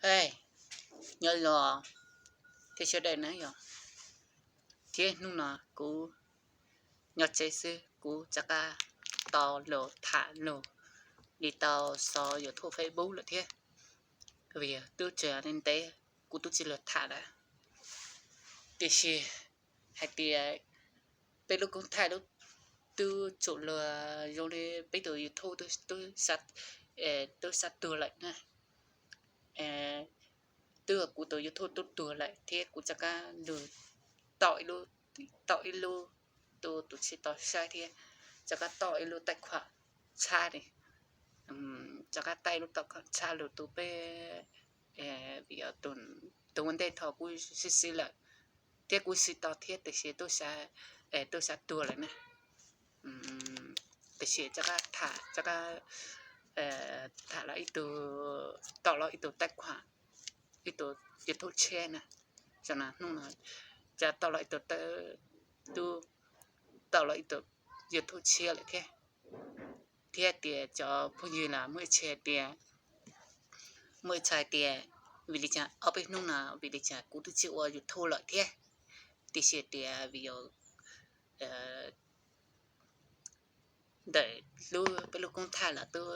Ej, nyob zoo thiab sawv daws na yog, thiab hnub no kuv nyob tsev xwb, kuv rov qab tau los tham lus li tau xov YouTube, Facebook lawm thiab. Vim yog twb tseem ntev kuv twb tsis los tham lawm, tiam sis hais tias peb lub koob thaij lub twb tsum luag zoo li peb tus YouTube twb, twb xav tuag lawm na. Twb kuv tus YouTube twb tuag lawm thiab kuv rov qab lug tau ib lub, tau ib lub, tus, tus tsis tau saib thiab, rov qab tau ib lub taij khuam tshab li, rov qab tau ib lub taij khuam tshab lug tu peb, vim tus ua ntej thaum kuv siv siv lawm thiab kuv siv tau thiab tiam sis twb xav tuag lawm na. Tiam sis rov qab tham, rov qab tham los ib tug, tau los ib tug taij khuam, ib tug YouTube tshiab na. Tam sim no hnub no rov tau los ib tug, twb tau los ib tug YouTube tshiab lawm thiab. Thiab tias cov phooj ywg los muaj ib txhia tias, muaj ib txhia tias vim li cas ob peb hnub no vim li cas kuv twb tsis ua YouTube lawm thiab, tiam sis tias vim yog ntawm lub, peb lub koob thaij los twb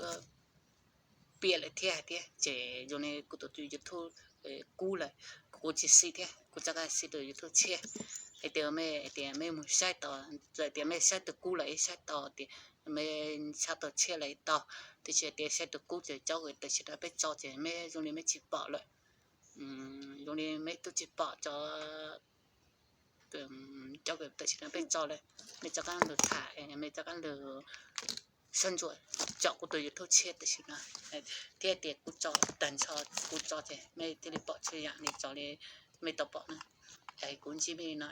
piam lawm thiab hais tias ces zoo li kuv tus YouTube kub lawm, kuv tsis siv thiab kuv rov qab siv tus YouTube tshiab. Hais tias mej, hais tias mej mus saib tau, txawm tias mej saib tus kub lawm saib tau tias mej saib tus tshiab los tau, tiam sis tias saib tus kub ces cov tam sim no peb tso ces mej zoo li mej tsis pom lawm, zoo li mej twb tsis pom cov, cov tam sim no peb tso lawm, mej rov qab lug tham, mej rov qab lug soj ntsuam tsom kuv tus YouTube tshiab tam sim no, thiab tias kuv tso tag nrho, kuv tso ces mej thiaj li pom txhua yam li tso li mej tau pom na. Kuv ntsib mej no,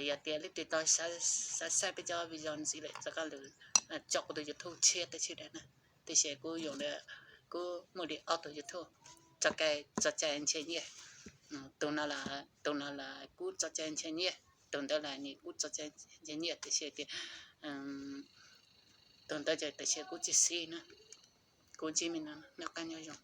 yog tias leej twg tau xav saib peb cov video ntxiv lawm rov qab lug tsom kuv tus YouTube tshiab tam sim no na. Tiam sis kuv yuav, kuv muaj li ob tug YouTube, tso cai, tso cai nrhiav nyiaj, tus no, tus no los kuv tso cai nrhiav nyiaj, tus ntawd los nws kuv tso cai nrhiav nyiaj tiam sis tias tus ntawd ces tiam sis kuv tsis siv na. Kuv ntsib mej no, noj qab nyob zoo.